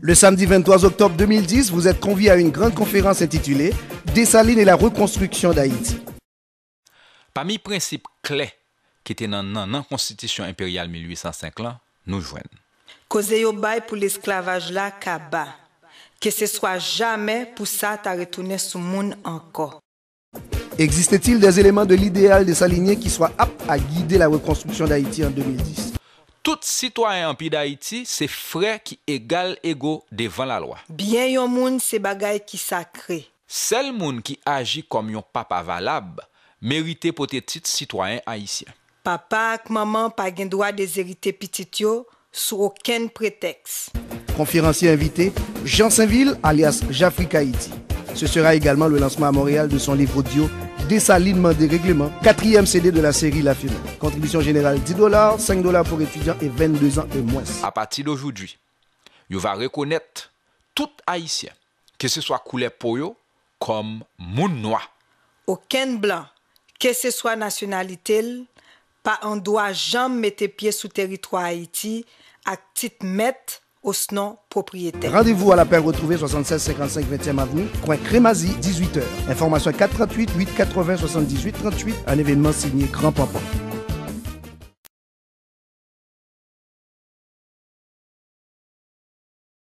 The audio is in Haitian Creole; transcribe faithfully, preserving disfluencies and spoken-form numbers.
Le samedi vingt-trois octobre deux mille dix, vous êtes conviés à une grande conférence intitulée Dessalines et la reconstruction d'Haïti. Pami prensip klè ki te nan nannan Konstitisyon Enperyal mil uit san senk lan, nou jwenn. Koze yo bay pou lesklavaj la kaba. Keseswa jamè pou sa ta retounen sou moun ankò. Existe-t-il des éléments de l'idéal dessalinien qui soient aptes à guider la reconstruction d'Haïti en deux mille dix ? Tout sitwayen an peyi Dayiti se frè ki egal ego devan lalwa. Byen yon moun se bagay ki sakre. Sèl moun ki aji kòm yon papa valab merite pote tit sitwayen ayisyen. Papa ak manman pa gen dwa dezerite pitit yo sou okenn pretèks. Conférencier invité, Jean Sainvil, alias Jafrik Haïti. Ce sera également le lancement à Montréal de son livre audio Dessalines mandé règlement, quatrième C D de la série La Femelle. Contribution générale dix dollars, cinq dollars pour étudiants et vingt-deux ans et moins. Apati de jodi, yo va rekonèt tout Ayisyen, keseswa koulè po yo, kòm moun nwa. Okenn blan, keseswa nasyonalite l, pa an dwa janm mete pye sou teritwa Ayiti ak tit mèt osnon pwopriyetè. Rendez-vous à l'appel retrouvé soixante-seize cinquante-cinq vingtième avenue, coin Crémazie, dix-huit heures. Information quatre trente-huit huit quatre-vingts soixante-dix-huit trente-huit, un événement signé Grand Panpan.